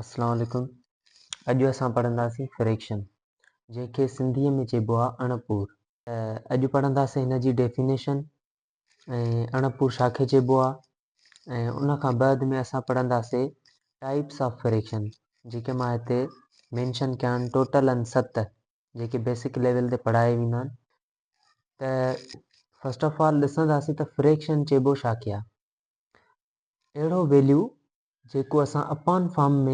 اسلام عليڪم اڄ اسان پڙهنداسين فريڪشن جنهن کي سنڌيء ۾ چئبو آهي اڻپور. ته اڄ پڙهنداسين هن جي ڊيفينيشن ۽ اڻپور ڇا کي چئبو آهي ۽ ان کان بعد ۾ اسان پڙهنداسين ٽائپس آف فريڪشن جيڪي مان هتي مينشن ڪيا آهن ٽوٽل آهن 7 جيڪي بيسڪ ليول تي پڙهايا ويندا آهن. ته فرسٽ آف آل ڏسنداسين ته فريڪشن چئبو ڇا کي آهي. اهڙو ويليو جيڪو اسان اپان فارم ۾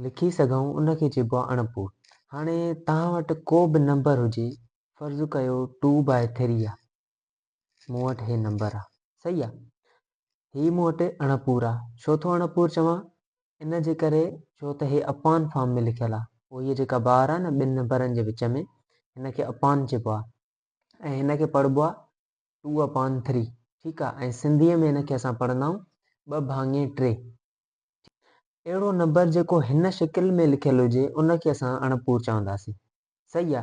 لکي سگهون ان کي چئبو آهي اڻپور. هاڻي توهان وٽ ڪو به نمبر هجي فرض ڪيو ٽو باء ٿري آ مون وٽ هي نمبر آ صحيح آ هي مون وٽ اڻپور آ ڇو ٿو اڻپور چوان ان جي ڪري ڇو ته هي اپان فارم ۾ لکيل آ پوء هي جيڪا بار آ نه ٻن نمبرن جي وچ ۾ هن کي اپان چئبو آ ۽ هن کي پڙهبو آ ٽو اپان ٿري ٺيڪ آ ۽ سنڌيء ۾ هن کي اسان پڙهندا آهيون ٻه ڀاڱي ٽي. اهڙو نمبر جيڪو هن شڪل ۾ لکيل هجي ان کي اسان اڻپور چونداسين صحيح آ.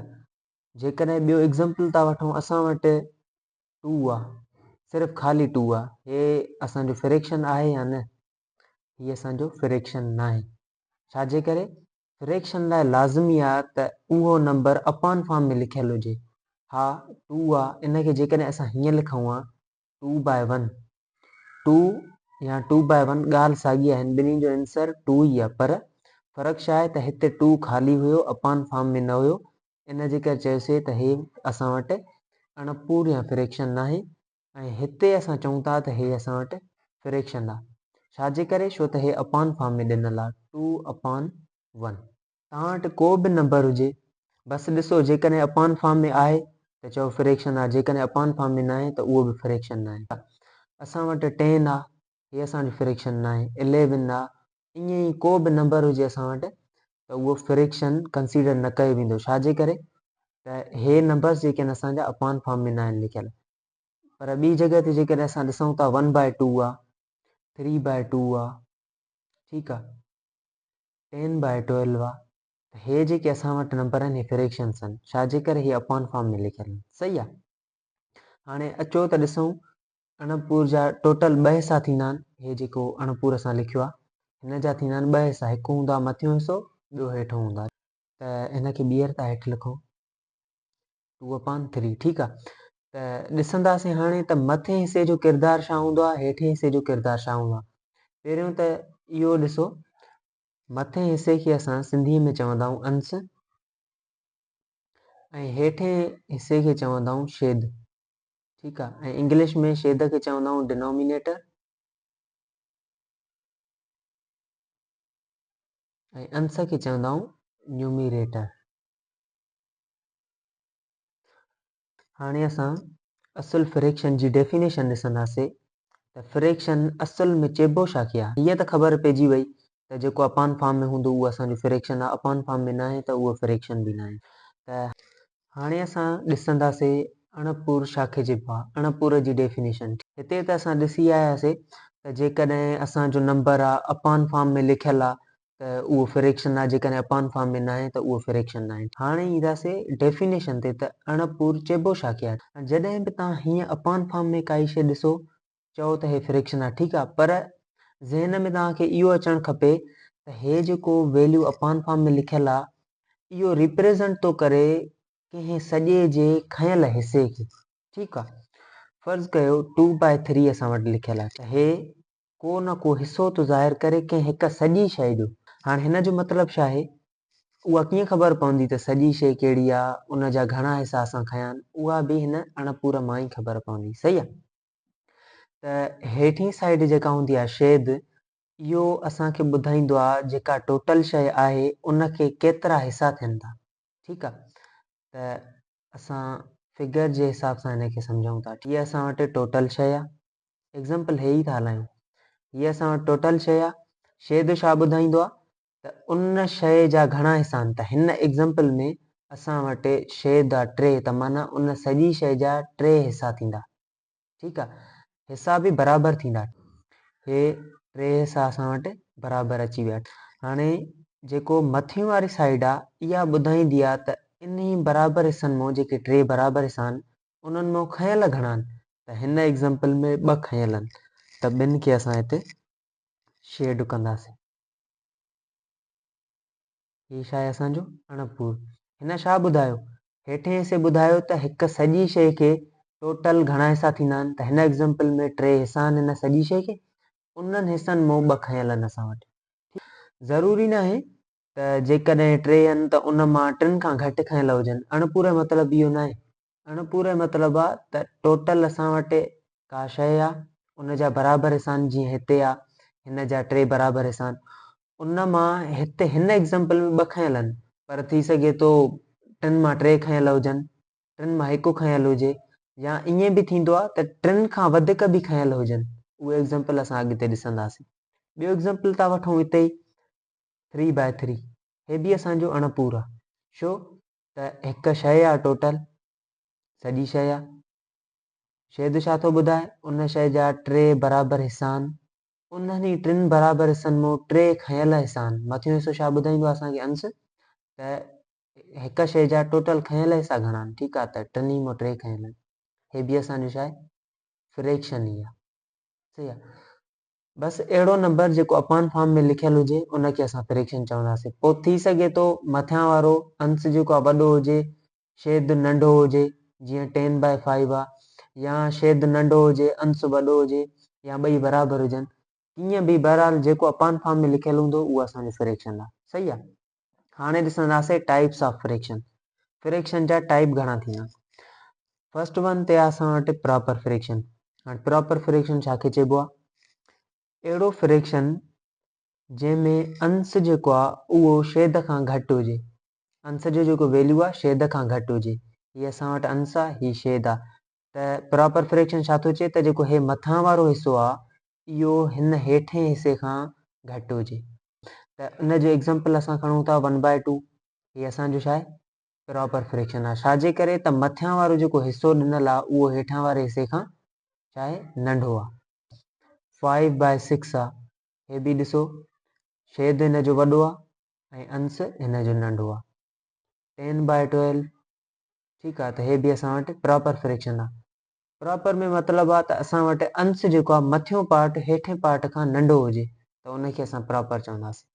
جيڪڏهن ٻيو ايگزامپل ٿا وٺون اسان وٽ ٽو آ صرف خالي ٽو آ هي اسان جو فريڪشن آهي يا نه؟ هي اسان جو فريڪشن ناهي ڇا جي ڪري فريڪشن لاء لازمي آ ته اهو نمبر اپان فارم ۾ لکيل هجي. ها ٽو آ ان کي جيڪڏهن اسان هيئن لکون ها ٽو باء ون، ٽو يا ٽو باء ون ڳالهه ساڳي آهي هن ٻنهي جو انسر ٽو ئي آ پر فرق ڇا آهي ته هتي ٽو خالي هيو اپان فارم ۾ نه هيو ان جي ڪري چيوسي ته هي اسان وٽ اڻپور يا فريڪشن ناهي ۽ هتي اسان چئون ٿا ته هي اسان وٽ فريڪشن آ ڇا جي ڪري ڇو ته هي اپان فارم ۾ ڏنل آ ٽو اپان ون. توهان وٽ ڪو به نمبر هجي بس ڏسو جيڪڏهن اپان فارم ۾ آهي ته چئو فريڪشن آ جيڪڏهن اپان فارم ۾ ناهي ته اهو به فريڪشن ناهي. اسان وٽ ٽين آ هي اسان وٽ فريڪشن ناهي اليون آ ائين ئي ڪو به نمبر هجي اسان وٽ ته اهو فريڪشن ڪنسيڊر نه ڪيو ويندو ڇا جي ڪري ته هي نمبرس جيڪي آهن اسان جا اپان فارم ۾ ناهن لکيل. پر ٻي جڳهه تي جيڪڏهن اسان ڏسون ٿا ون باء ٽو آ، ٿري باء ٽو آ، ٺيڪ آ، ٽين باء ٽويلو آ، ته هي جيڪي اسان وٽ نمبر آهن هي فريڪشنس آهن، ڇا جي ڪري هي اپان فارم ۾ لکيل آهن، صحيح آ. هاڻي اچو ته ڏسون اڻپور جا ٽوٽل ٻه حصا ٿيندا آهن، هي جيڪو اڻپور اسان لکيو آ هن جا ٿيندا آهن ٻه حصا، هڪ هوندو آ مٿيون حصو ٻيو هيٺون هوندو آ، ته هن کي ٻيهر ٿا هيٺ لکون. ٽو اپان ٿري ٺيڪ آ ته ڏسنداسين هاڻي ته مٿين حصي جو ڪردار ڇا هوندو آ هيٺين حصي جو ڪردار ڇا هوندو آ پهريون ته اهو ڏسو مٿين حصي کي اسان سنڌي ۾ چوندا آهيون انس ۽ هيٺين حصي کي چوندا آهيون شيد ٺيڪ آ ۽ انگلش ۾ شيد کي چوندا آهيون ڊنومينيٽر ۽ انس کي چوندا آهيون نيوميريٽر. هاڻي اسان اصل فريڪشن جي ڊيفينيشن ڏسنداسين ته فريڪشن اصل ۾ چئبو ڇا کي آهي. هيء ته خبر پئجي وئي ته جيڪو اپان فارم ۾ هوندو اهو اسان جو فريڪشن آهي، اپان فارم ۾ ناهي ته اهو فريڪشن به ناهي. ته هاڻي اسان ڏسنداسين اڻپور ڇا کي چئبو آهي، اڻپور جي ڊيفينيشن. هتي ته اسان ڏسي آياسين ته جيڪڏهن اسان جو نمبر آهي اپان فارم ۾ لکيل آهي ته اهو فريڪشن آهي جيڪڏهن اپان فارم ۾ ناهي ته اهو فريڪشن ناهي. هاڻي اينداسي ڊيفينيشن تي ته اڻ پور چئبو ڇا کي آهي. جڏهن به توهان هيئن اپان فارم ۾ ڪائي شيء ڏسو چئو ته هي فريڪشن آهي ٺيڪ آهي پر ذهن ۾ توهان کي اهو اچڻ کپي ته هي جيڪو ويليو اپان فارم ۾ لکيل آهي اهو ريپريزنٽ ٿو ڪري ڪنهن سڄي جي کنيل حصي کي ٺيڪ آهي. فرض ڪيو ٽو باء ٿري اسان وٽ لکيل آهي ته هي ڪو نه ڪو حصو ٿو ظاهر ڪري ڪنهن هڪ سڄي شيء جو. هاڻ هن جو مطلب ڇا آهي؟ اها ڪيئن خبر پوندي ته سڄي شيء ڪهڙي آ، ان جا گهڻا حصا اسان کنيا آهن، اها به هن اڻپور مان ئي خبر پوندي. صحيح آ؟ ته هيٺين سائيڊ جيڪا هوندي آ شيد، اهو اسان کي ٻڌائيندو آ جيڪا ٽوٽل شيء آهي ان کي ڪيترا حصا ٿين ٿا. ٺيڪ آ؟ ته اسان فگر جي حساب سان هن کي سمجهون ٿا. هيء اسان وٽ ٽوٽل شيء آ. ايگزامپل هي ئي ٿا هلايون. هيء اسان وٽ ٽوٽل شيء آ. شيء جو ڇا ٻڌائيندو آ ته ان شيء جا گهڻا حصا آهن ته هن ايگزامپل ۾ اسان وٽ شيء جا ٽي ته معنيٰ ان سڄي شيء جا ٽي حصا ٿيندا. ٺيڪ آ. حصا به برابر ٿيندا. هي ٽي حصا اسان وٽ برابر اچي ويا. هاڻي جيڪو مٿيون واري سائيڊ آ اها ٻڌائيندي آ ته انهي برابر حصن مان جيڪي ٽي برابر حصا آهن انهن مان کنيل گهڻا آهن ته هن ايگزامپل ۾ ٻه کنيل آهن ته ٻن کي اسان هتي شيڊ ڪنداسين. هي ڇا آهي اسان جو اڻپور. هن ڇا ٻڌايو؟ هيٺين حصي ٻڌايو ته هڪ سڄي شيء کي ٽوٽل گهڻا حصا ٿيندا آهن ته هن ايگزامپل ۾ ٽي حصا آهن هن سڄي شيء کي، انهن حصن مان ٻه کنيل آهن اسان وٽ. ضروري ناهي ته جيڪڏهن ٽي آهن ته ان مان ٽن کان گهٽ کنيل هجن. اڻپوري جو مطلب اهو ناهي. اڻپوري جو مطلب آ ته ٽوٽل اسان وٽ ڪا شيء آ ان جا برابر حصا آهن جيئن هتي آ هن جا ٽي برابر حصا آهن ان مان هتي هن ايگزامپل ۾ ٻه کنيل آهن پر ٿي سگهي ٿو ٽن مان ٽي کنيل هجن، ٽن مان هڪ کنيل هجي يا ائين به ٿيندو آ ته ٽن کان وڌيڪ به کنيل هجن. اهي ايگزامپل اسان اڳتي ڏسنداسين. ٻيو ايگزامپل ٿا وٺون هتي ئي ٿري باء ٿري هي به اسان جو اڻ پور آ ڇو ته هڪ شيء آ ٽوٽل سڄي شيء آ شيد ڇا ٿو ٻڌائي ان شيء جا ٽي برابر حصا آهن انهن ئي ٽن برابر حصن مون ٽي کنيل حصا آهن مٿيون حصو ڇا ٻڌائيندو اسان کي انس ته هڪ شيء جا ٽوٽل کنيل حصا گهڻا آهن ٺيڪ آ ته ٽنهي مون ٽي کنيل آهن هي به اسان جو ڇا آهي فريڪشن ئي آ صحيح آ بس اهڙو نمبر جيڪو اپان فارم ۾ لکيل هجي ان کي اسان فريڪشن چونداسين. پوء ٿي سگهي ٿو مٿيان وارو انس جيڪو آهي وڏو هجي شيد ننڍو هجي جيئن ٽين باء فائيو آهي يا شيد ننڍو هجي انس وڏو هجي يا ٻئي برابر هجن ڪيئن به بهرحال جيڪو اپان فارم ۾ لکيل هوندو اهو اسان جو فريڪشن آهي صحيح آهي. هاڻي ڏسنداسين ٽائپس آف فريڪشن. فريڪشن جا ٽائپ گهڻا ٿيندا. فرسٽ ون تي آهي اسان وٽ پراپر فريڪشن. هاڻي پراپر فريڪشن ڇا کي چئبو آهي؟ اهڙو فريڪشن جنهن ۾ انس جيڪو آهي اهو شيد کان گهٽ هجي. انس جو جيڪو ويليو آهي شيد کان گهٽ هجي. هي اسان وٽ انس آهي هي شيد آهي ته پراپر فريڪشن ڇا ٿو چئي ته جيڪو هي مٿان وارو حصو آ اهو هن هيٺين حصي کان گهٽ هجي ته ان جو ايگزامپل اسان کڻون ٿا ون باء ٽو هي اسان جو ڇا آهي پراپر فريڪشن آ ڇا جي ڪري ته مٿيان وارو جيڪو حصو ڏنل آ اهو هيٺان واري حصي کان ڇا آهي ننڍو آ. فائيو باء سڪس آ هي به ڏسو شيد هن جو وڏو آ ۽ انس هن جو ننڍو آ. ٽين باء ٽويلو ٺيڪ آ ته هي به اسان وٽ پراپر فريڪشن آ. پراپر ۾ مطلب آ ته اسان وٽ انس جيڪو آ مٿيون پارٽ هيٺين پارٽ کان ننڍو هجي ته ان کي اسان پراپر چونداسين.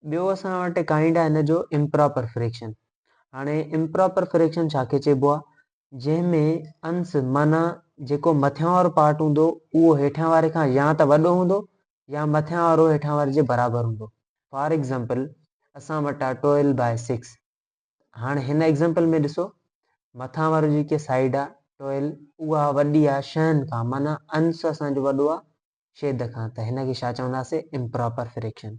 ٻيو اسان وٽ ڪائنڊ آ هن جو امپراپر فريڪشن. هاڻي امپراپر فريڪشن ڇا کي چئبو آ؟ جنهن ۾ انس معنيٰ جيڪو مٿيان وارو پارٽ هوندو اهو هيٺيان واري کان يا ته وڏو هوندو يا مٿيان وارو هيٺان واري جي برابر هوندو. فار ايگزامپل اسان وٽ آ ٽويلو باء سڪس هاڻ هن ايگزامپل ۾ ڏسو مٿان وارو جيڪي سائيڊ آ ٽوئل اها وڏي آ شين کان معنيٰ انس اسان جو وڏو آ شيد کان ته هن کي ڇا چونداسين امپراپر فريڪشن.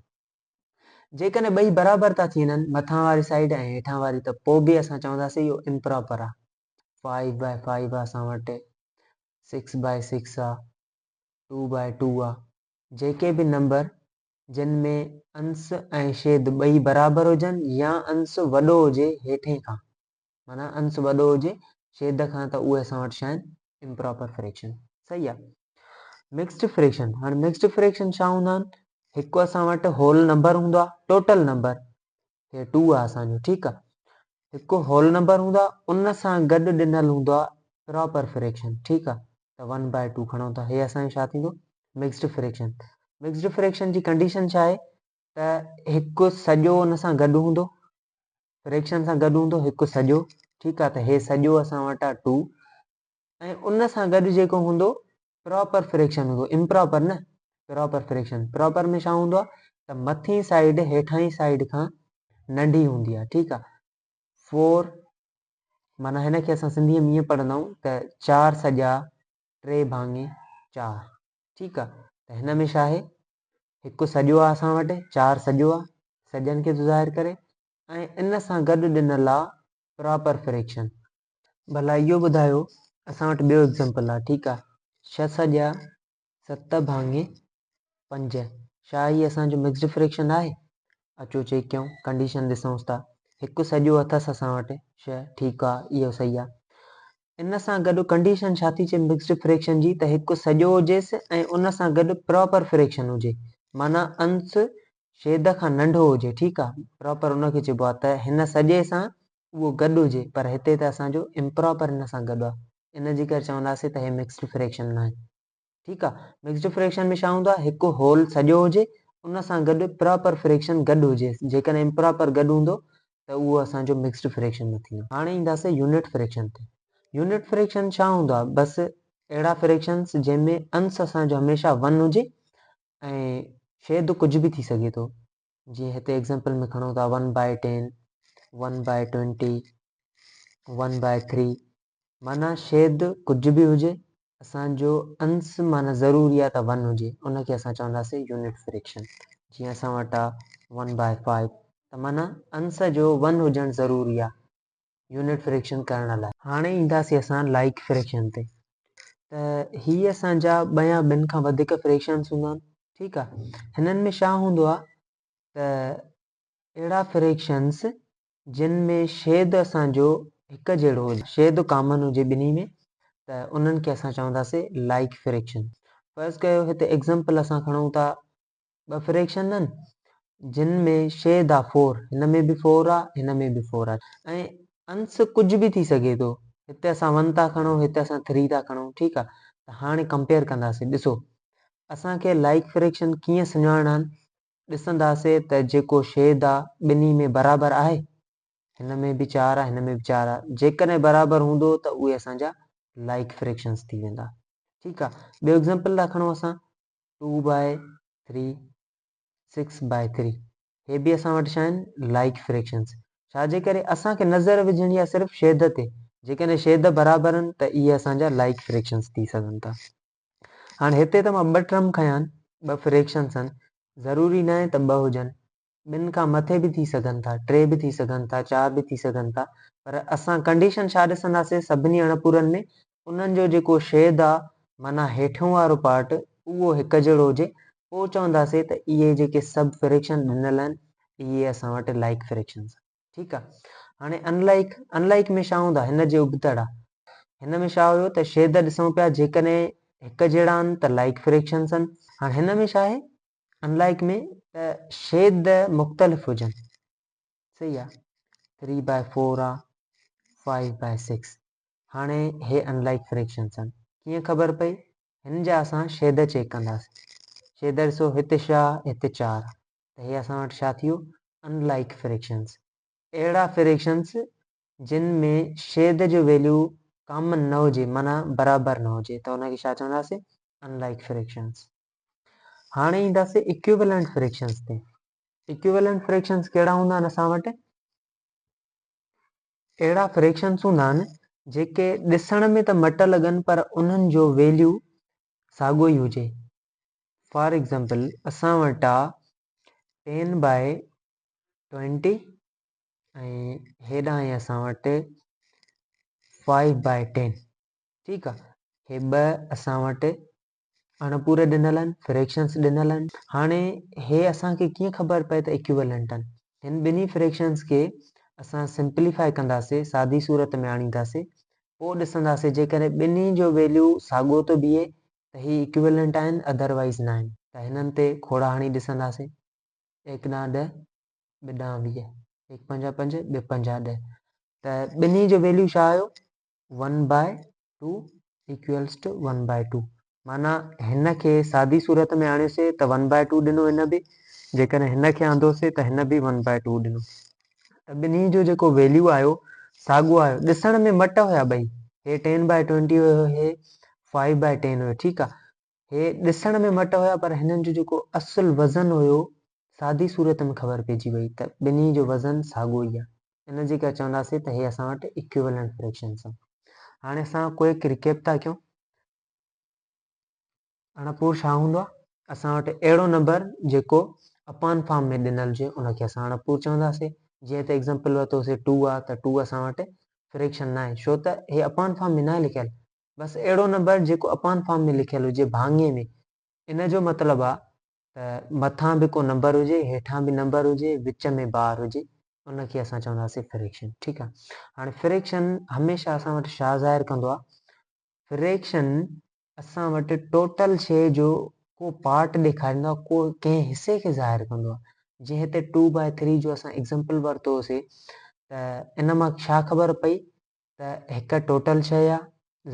جيڪڏهن ٻئي برابر ٿا ٿي وڃن مٿان واري سائيڊ ۽ هيٺان واري ته پوء به اسان چونداسين اهو امپراپر آ. فائيو باء فائيو آ اسان وٽ، سڪس باء سڪس آ، ٽو باء ٽو آ جيڪي به نمبر جن ۾ انس ۽ شيد ٻئي برابر هجن يا انس وڏو هجي هيٺين کان معنيٰ انس وڏو هجي شيد کان ته اهي اسان وٽ ڇا آهن امپراپر فريڪشن صحيح آهي. مڪسڊ فريڪشن هاڻي مڪسڊ فريڪشن ڇا هوندا آهن هڪ اسان وٽ هول نمبر هوندو آهي ٽوٽل نمبر هي ٽو آهي اسان جو ٺيڪ آهي هڪ هول نمبر هوندو آهي ان سان گڏ ڏنل هوندو آهي پراپر فريڪشن ٺيڪ آهي ته ون باء ٽو کڻو ته هي اسان جو ڇا ٿيندو مڪسڊ فريڪشن. مڪسڊ فريڪشن جي ڪنڊيشن ڇا آهي ته هڪ سڄو ان سان گڏ هوندو فريڪشن سان گڏ هوندو هڪ سڄو ٺيڪ آهي ته هي سڄو اسان وٽ آهي ٽو ۽ ان سان گڏ جيڪو هوندو پراپر فريڪشن هوندو امپراپر نه پراپر فريڪشن. پراپر ۾ ڇا هوندو آهي ته مٿين سائيڊ هيٺائين سائيڊ کان ننڍي هوندي آهي ٺيڪ آهي فور معنيٰ هن کي اسان سنڌيء ۾ ائين پڙهندا آهيون ته چار سڄا ٽي ڀاڱي چار ٺيڪ آ ته هن ۾ ڇا آهي هڪ سڄو آ اسان وٽ چار سڄو آ سڄن کي ٿو ظاهر ڪري ۽ ان سان گڏ ڏنل آ پراپر فريڪشن. ڀلا اهو ٻڌايو اسان وٽ ٻيو ايگزامپل آ ٺيڪ آ ڇهه سڄا ست ڀاڱي پنج ڇا هي اسان جو مڪسڊ فريڪشن آهي؟ اچو چيڪ ڪيون ڪنڊيشن ڏسونس ٿا هڪ سڄو اٿس اسان وٽ ڇهه ٺيڪ آ اهو صحيح آ ان سان گڏ ڪنڊيشن ڇا ٿي چئي مڪسڊ فريڪشن جي ته هڪ سڄو هجيس ۽ ان سان گڏ پراپر فريڪشن هجي معنيٰ انس شيد کان ننڍو هجي ٺيڪ آ پراپر ان کي چئبو آ ته هن سڄي سان اهو گڏ هجي پر هتي ته اسان جو امپراپر هن سان گڏ آ ان جي ڪري چونداسين ته هي مڪسڊ فريڪشن ناهي. ٺيڪ آ مڪسڊ فريڪشن ۾ ڇا هوندو آ هڪ هول سڄو هجي ان سان گڏ پراپر فريڪشن گڏ هجي، جيڪڏهن امپراپر گڏ هوندو ته اهو اسان جو مڪسڊ فريڪشن نه ٿيندو. هاڻي اينداسين يونٽ فريڪشن تي. يونٽ فريڪشن ڇا هوندو آهي؟ بس اهڙا فريڪشنس جنهن ۾ انس اسان جو هميشه ون هجي ۽ شيد ڪجهه به ٿي سگهي ٿو. جيئن هتي ايگزامپل ۾ کڻون ٿا one by ten, one by twenty, one by three, معنيٰ شيد ڪجهه به هجي اسان جو انس معنيٰ ضروري آهي ته ون هجي، ان کي اسان چونداسين يونٽ فريڪشن. جيئن اسان وٽ آهي ون باء فائيو ته معنيٰ انس جو ون هجڻ ضروري آهي يونٽ فريڪشن ڪرڻ لاء. هاڻي اينداسين اسان لائيڪ فريڪشن تي ته هي اسان جا ٻه يا ٻن کان وڌيڪ فريڪشنس هوندا آهن، ٺيڪ آهي. هنن ۾ ڇا هوندو آهي ته اهڙا فريڪشنس جن ۾ شيد اسان جو هڪ جهڙو هجي، شيد ڪامن هجي ٻنهي ۾ ته انهن کي اسان چونداسين لائيڪ فريڪشن. فرض ڪيو هتي ايگزامپل اسان کڻون ٿا ٻه فريڪشن آهن جن ۾ شيد آ فور، هن ۾ به فور آ هن ۾ به فور آ ۽ انس ڪجهه به ٿي سگهي ٿو، هتي اسان ون ٿا کڻون هتي اسان ٿري ٿا کڻون، ٺيڪ آ. ته هاڻي ڪمپيئر ڪنداسين، ڏسو اسان کي لائيڪ فريڪشن ڪيئن سڃاڻڻا آهن، ڏسنداسي ته جيڪو شيد آ ٻنهي ۾ برابر آهي؟ هن ۾ به چار آ هن ۾ به چار آ، جيڪڏهن برابر هوندو ته اهي اسان جا لائيڪ فريڪشنس ٿي ويندا. ٺيڪ آ، ٻيو ايگزامپل ٿا کڻون اسان two by three, six by three, هي به اسان وٽ ڇا آهن لائيڪ فريڪشنس. ڇا جي ڪري اسان کي نظر وجهڻي آ صرف شيد تي، جيڪڏهن شيد برابر آهن ته اهي اسان جا لائيڪ فريڪشنس ٿي سگهن ٿا. هاڻي هتي ته مان ٻه ٽرم کنيا آهن، ٻه فريڪشنس آهن، ضروري ناهي ته ٻه هجن، ٻن کان مٿي به ٿي سگهن ٿا، ٽي به ٿي سگهن ٿا، چار به ٿي سگهن ٿا، پر اسان ڪنڊيشن ڇا ڏسنداسين سڀني اڻپورن ۾ انهن جو جيڪو شيد آ معنيٰ هيٺيون وارو پارٽ اهو هڪ جهڙو هجي، پوء چونداسين ته اهي جيڪي سڀ فريڪشن ڏنل آهن اهي اسان وٽ لائيڪ فريڪشنس آهن. ٺيڪ آ. هاڻي ان لائيڪ، Unlike، ۾ ڇا هوندو آ؟ هن جي ابتڙ آ. هن ۾ ڇا هيو ته شيد ڏسون پيا جيڪڏهن هڪ جهڙا آهن ته لائيڪ فريڪشنس آهن. هاڻي هن ۾ ڇا آهي Unlike ۾ ته شيد مختلف هجن. صحيح آ. ٿري باء فور آ، فائيو باء سڪس. هاڻي هي Unlike fractions آهن. ڪيئن خبر پئي؟ هن جا اسان شيد چيڪ ڪنداسين. شيد ڏسو هتي ڇهه آ، هتي چار آ. ته هي اسان وٽ ڇا ٿي ويو ان لائيڪ فريڪشنس، اهڙا فريڪشنس جن ۾ شيد جو ويليو ڪامن نه هجي معنيٰ برابر نه هجي ته ان کي ڇا چونداسين ان لائيڪ فريڪشنس. هاڻي اينداسين اڪيويلنٽ فريڪشنس تي. اڪيويلنٽ فريڪشنس ڪهڙا هوندا آهن اسان وٽ؟ اهڙا فريڪشنس هوندا آهن جيڪي ڏسڻ ۾ ته مٽ لڳن پر انهن جو ويليو ساڳو ئي هجي. فار ايگزامپل اسان وٽ آ ٽين باء ٽوئنٽي ۽ هيڏانهن اسان وٽ فائيو باء ٽين، ٺيڪ آ. هي ٻه اسان وٽ اڻپورا ڏنل آهن، فريڪشنس ڏنل آهن. هاڻي هي اسان کي ڪيئن خبر پئي ته ايڪويلنٽ آهن؟ هن ٻنهي فريڪشنس کي اسان سمپليفائي ڪنداسي، سادي صورت ۾ آڻينداسي، پوء ڏسنداسي جيڪڏهن ٻنهي جو ويليو ساڳو ٿو بيهي ته هي ايڪويلنٽ آهن اڌروائيز ناهن. ته هنن تي کوڙا هڻي ڏسنداسين. ايڪ ڏانهن ڏهه، ٻه ڏانهن 20، ايڪ پنجا پنج، ٻه پنجا ڏهه. ته ٻنهي جو ويليو ڇا آيو؟ One by two equals to one by two. معنيٰ هن کي سادي صورت ۾ آڻيوسي ته ون باء ٽو ڏنو هن به، جيڪڏهن هن کي آندوسي ته هن به ون باء ٽو ڏنو. ته ٻنهي جو جيڪو ويليو آيو ساڳيو آيو. ڏسڻ ۾ مٽ هيا ٻئي، هي ٽين باء ٽوئنٽي هيو، هي فائيو باء ٽين هيو، ٺيڪ آ. هي ڏسڻ ۾ مٽ هيا پر هنن جو جيڪو اصل وزن هيو سادي صورت ۾ خبر پئجي وئي ته ٻنهي جو وزن ساڳيو ئي آ. ان جي ڪري چونداسين ته هي اسان وٽ ايڪويلنٽ فريڪشنس آهن. هاڻي اسان ڪوئڪ ريڪيپ ٿا ڪيون. اڻپور ڇا هوندو آهي؟ اسان وٽ اهڙو نمبر جيڪو اپان فارم ۾ ڏنل هجي ان کي اسان اڻپور چونداسين. جيئن هتي ايگزامپل ورتوسين ٽو آ ته ٽو اسان وٽ فريڪشن ناهي ڇو ته هي اپان فارم ۾ ناهي لکيل. بس اهڙو نمبر جيڪو اپان فارم ۾ لکيل هجي ڀاڱي ۾، ان جو مطلب آ ته مٿان به ڪو نمبر هجي هيٺان به نمبر هجي وچ ۾ بار هجي ان کي اسان چونداسين فريڪشن. ٺيڪ آ. هاڻي فريڪشن هميشه اسان وٽ ڇا ظاهر ڪندو آ؟ فريڪشن اسان وٽ ٽوٽل شيء جو ڪو پارٽ ڏيکاريندو آهي، ڪو ڪنهن حصي کي ظاهر ڪندو آهي. جيئن هتي ٽو باء ٿري جو اسان ايگزامپل ورتو هوسي ته ان مان ڇا خبر پئي ته هڪ ٽوٽل شيء آهي،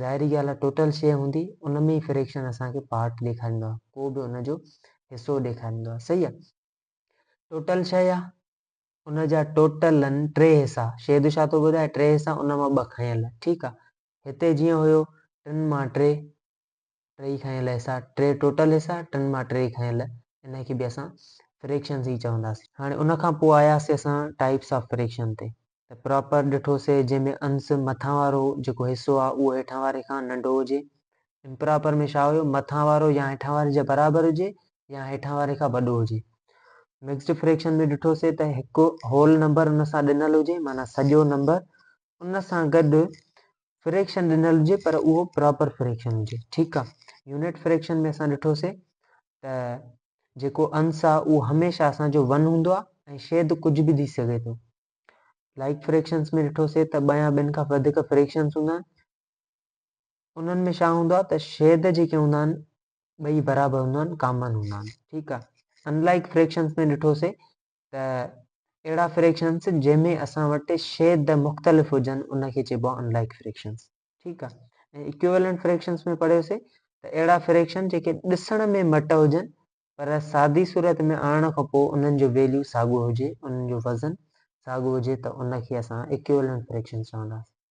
ظاهري ڳالهه آهي ٽوٽل شيء هوندي ان ۾ ئي فريڪشن اسان کي پارٽ ڏيکاريندو آهي، ڪو به ان جو حصو ڏيکاريندو آهي صحيح آهي ٽوٽل شيء آهي ان جا ٽوٽل آهن ٽي حصا شيد ڇا ٿو ٻڌائي ٽي حصا ان مان ٻه کنيل ٺيڪ آهي هتي جيئن هيو ٽن مان ٽي ٽئي کنيل حصا ٽي ٽوٽل حصا ٽن مان ٽي کنيل ان کي به اسان فريڪشنس ئي چونداسين. هاڻي ان کان پوء آياسي اسان ٽائپس آف فريڪشن تي ته پراپر ڏٺوسي جنهن ۾ انس مٿان وارو جيڪو حصو آهي اهو هيٺان واري کان ننڍو هجي. امپراپر ۾ ڇا هيو مٿان وارو يا هيٺان واري جي برابر هجي يا هيٺان واري کان وڏو هجي. مڪسڊ فريڪشن ۾ ڏٺوسي ته هڪ هول نمبر ان سان ڏنل هجي معنيٰ سڄو نمبر ان سان گڏ فريڪشن ڏنل هجي پر اهو پراپر فريڪشن هجي ٺيڪ آ. يونٽ فريڪشن ۾ اسان ڏٺوسي ته جيڪو انس آ اهو هميشه اسان جو ون هوندو آ ۽ شيد ڪجهه به ٿي سگهي ٿو. لائيڪ فريڪشنس ۾ ڏٺوسي ته ٻه يا ٻن کان وڌيڪ فريڪشنس هوندا آهن انهن ۾ ڇا هوندو آ ته شيد جيڪي هوندا آهن ٻئي برابر هوندا آهن ڪامن هوندا آهن ٺيڪ آ. ان لائيڪ فريڪشنس ۾ ڏٺوسي ته اهڙا فريڪشنس جنهن ۾ اسان وٽ شيد مختلف هجن ان کي چئبو آهي ان لائيڪ فريڪشنس ٺيڪ آهي ۽ اڪيويلنٽ فريڪشنس ۾ پڙهيوسي ته اهڙا فريڪشن جيڪي ڏسڻ ۾ مٽ هجن پر سادي صورت ۾ آڻڻ کان پوء انهن جو ويليو ساڳيو هجي انهن جو وزن ساڳيو هجي ته ان کي اسان اڪيويلنٽ فريڪشنس چونداسين.